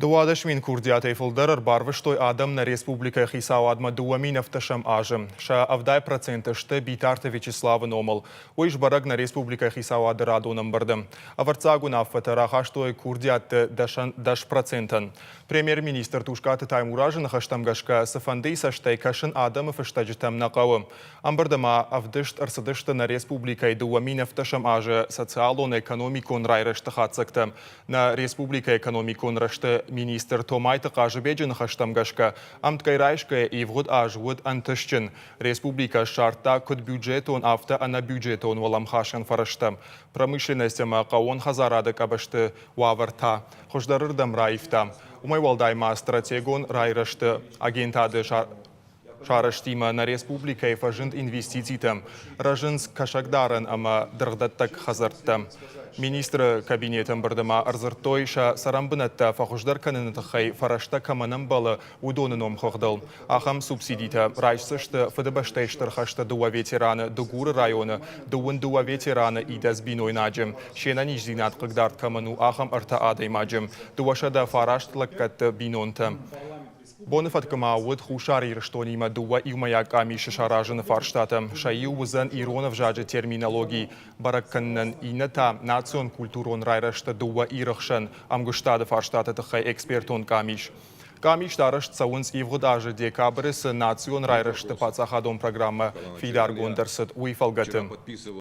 12 000 курдиатӕй фылдӕр ӕрбарвыстой адӕм нӕ республикӕйы хицауадмӕ 2017 азы. Сӕ 70% сты Битарты Вячеславы номыл. Уый сбӕрӕг нӕ республикӕйы хицауады радон ӕмбырды. Ӕвӕрццаг уынаффӕтӕ рахастой курдиатты 10%-ӕн. Премьер-министр Тускъаты Таймуразы ныхӕстӕм гӕсгӕ, цыфӕндыйы цӕстӕй кӕсын адӕмы фыстӕджытӕм нӕ хъӕуы. Ӕмбырды ма ӕвдыст ӕрцыдысты нӕ республикӕйы 2017 азы социалон-экономикон райрӕзты хатдзӕгтӕ. Нӕ республикӕйы экономикон рӕзты министр Томайты Хъазыбеджы ныхӕстӕм гӕсгӕ, ӕмткӕй райсгӕйӕ ивгъуыд аз уыд ӕнтыстджын. Республикӕ ссардта куыд бюджетон, афтӕ ӕнӕбюджетон уӕлӕмхасӕн фӕрӕзтӕ. Промышленность ӕмӕ хъӕууон хӕдзарады къабӕзты уавӕр та хуыздӕрырдӕм раивта. Уымӕй уӕлдай ма стратегон райрӕзты агентады сарӕзтимӕ нӕ республикӕйы фӕзынд инвестицитӕ, рӕзынц кӕсагдарӕн ӕмӕ дыргъдӕттӕг хӕдзӕрттӕ. Министры кабинеты ӕмбырды ма ӕрдзырдтой сӕ цӕрӕнбынӕттӕ фӕхуыздӕр кӕныны тыххӕй фӕрӕзтӕ кӕмӕн ӕмбӕлы, уыдоны номхыгъдыл. Ахӕм субсидитӕ райсдзысты Фыдыбӕстӕйы Стыр хӕсты дыууӕ ветераны Дыгуры районы, 22 ветераны идӕдз бинойнаджы, се нӕниздзинад хъыгдард кӕмӕн у, ахӕм ӕртӕ адӕймаджы, 209 лӕггӕдты бинонтӕ. Боны фӕткы ма уыд Хуссар Ирыстонимӕ дыууӕ иумӕйаг къамисы саразыны фарстатӕ. Сӕ иу уыдзӕн ирон ӕвзаджы терминологи бӕрӕг кӕнынӕн, иннӕ та национ-культурон райрӕзты дыууӕ Иры хсӕн ӕмгуыстады фарстаты тыххӕй экспертон къамис. Къамистӕ арӕзт цӕуынц ивгъуыд азы декабры цы национ райрӕзты паддзахадон программӕ фидаргонд ӕрцыд, уый фӕлгӕты.